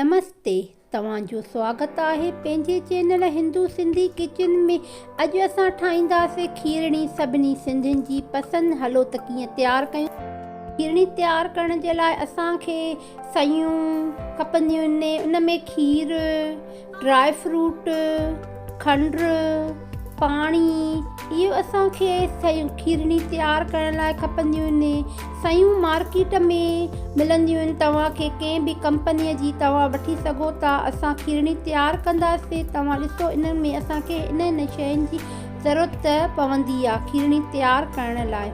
نمستي توهان جو سواگت آهي پنهنجي چينل هندو سنڌي ڪچن ۾. اڄ اسان ٺاهينداسين کيرڻي، سڀني سنڌين جي پسند. هلو ته ڪيئن تيار ڪيون. کيرڻي تيار ڪرڻ جي لاء اسان کي سيون کپنديون آهن، ان ۾ کير، ڊرائي فروٽ، کنڊ، پاڻي، اهو اسان کي سيون کيرڻي تيار ڪرڻ لاء کپنديون آهن. سيون مارڪيٽ ۾ ملنديون آهن، توهان کي ڪنهن به ڪمپنيء جي توهان وٺي سگهو ٿا. اسان کيرڻي تيار ڪنداسين، توهان ڏسو انهن ۾ اسان کي انهن شين جي ضرورت پوندي آهي کيرڻي تيار ڪرڻ لاء.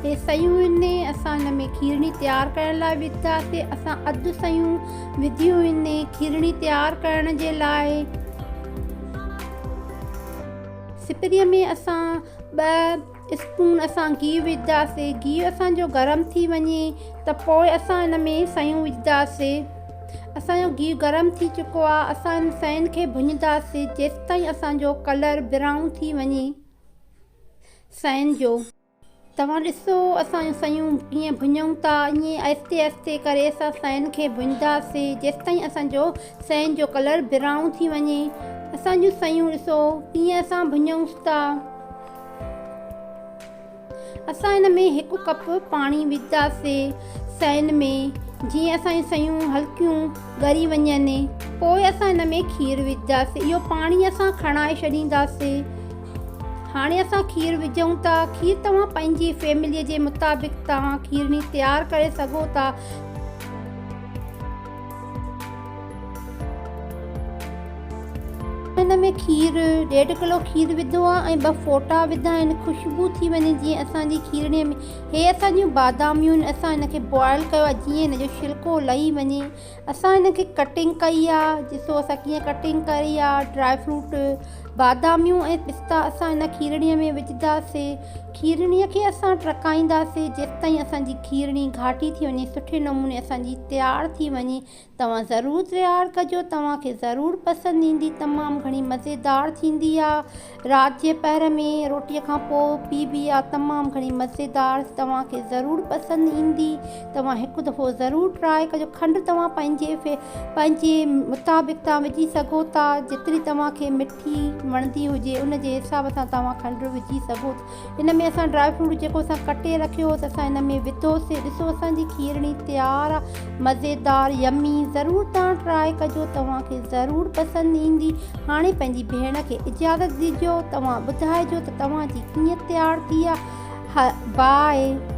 هي سيون آهن، اسان ان ۾ کيرڻي تيار ڪرڻ لاء وجهنداسين. اسان اڌ سيون وڌيون آهن کيرڻي تيار ڪرڻ جي لاء. سپريء ۾ اسان ٻه اسپون اسان گيهه وجهنداسين. گيهه اسان جو گرم ٿي وڃي ته پوء اسان ان ۾ سيون وجهنداسين. اسان جو گيهه گرم ٿي چڪو آهي، اسان ان سين کي ڀڃنداسين جيستائين اسان جو ڪلر برائون ٿي وڃي سين جو. توهان ڏسو اسان جون سيون ڪيئن ڀڃون ٿا. ائين آهستي آهستي ڪري اسان سين کي ڀڃنداسين جيستائين اسان جو سين جو ڪلر برائون ٿي وڃي. اسان جون سيون ڏسو ڪيئن اسان ڀڃون ٿا. اسان ان ۾ هڪ ڪپ پاڻي وجهنداسين سين ۾ جيئن اسان جون سيون هلڪيون ڳري وڃن. پوء اسان ان ۾ کير وجهنداسين. اهو پاڻي اسان کڻائي ڇڏينداسين. هاڻي اسان کير وجهون ٿا. کير توهان پنهنجي فيملي جي مطابق توهان کيرڻي تيار ڪري سگهو ٿا. هن ۾ کير ڏيڍ ڪلو کير وڌو آهي ۽ ٻه ڦوٽا وڌا آهن خوشبو ٿي وڃي جيئن اسان جي کيرڻي ۾. هي اسان جون باداميون آهن، اسان هن کي بوائل ڪيو آهي جيئن هن جو ڇلڪو لهي وڃي. اسان هن کي ڪٽنگ ڪئي آ، ڏسو اسان ڪيئن ڪٽنگ ڪئي آ. ڊرائي فروٽ، باداميون ۽ پستا اسان هن کيرڻي ۾ وجهنداسي. کيرڻي کي اسان ٽرڪائينداسي جيستائين اسان جي کيرڻي گهاٽي ٿي وڃي، سٺي نموني اسان جي تيار ٿي وڃي. توهان ضرور تيار ڪجو، توهان کي ضرور پسند ايندي. تمام گهڻي مزيدار ٿيندي آ. رات جي پهر ۾ روٽيء کان پوء پيئبي آ، تمام گهڻي مزيدار، توهان کي ضرور پسند ايندي. توهان هڪ دفعو ضرور ٽرائي ڪجو. کنڊ توهان پنهنجي پنهنجي مطابق توهان وجهي سگهو ٿا، جيتري توهان کي مٺي وڻندي هجي ان جي حساب سان توهان کنڊ وجهي سگهو ٿا. ان ۾ اسان ڊرائي فروٽ جيڪو اسان ڪٽي رکيو هو اسان ان ۾ وڌوسي. ڏسو اسان جي کيرڻي تيار آ، مزيدار يمي. ضرور توهان ٽرائي ڪجو، توهان کي ضرور پسند ايندي. هاڻي پنهنجي ڀيڻ کي اجازت ڏجو، توهان ٻڌائجو ته توهان جي ڪيئن تيار ٿي آ. باء.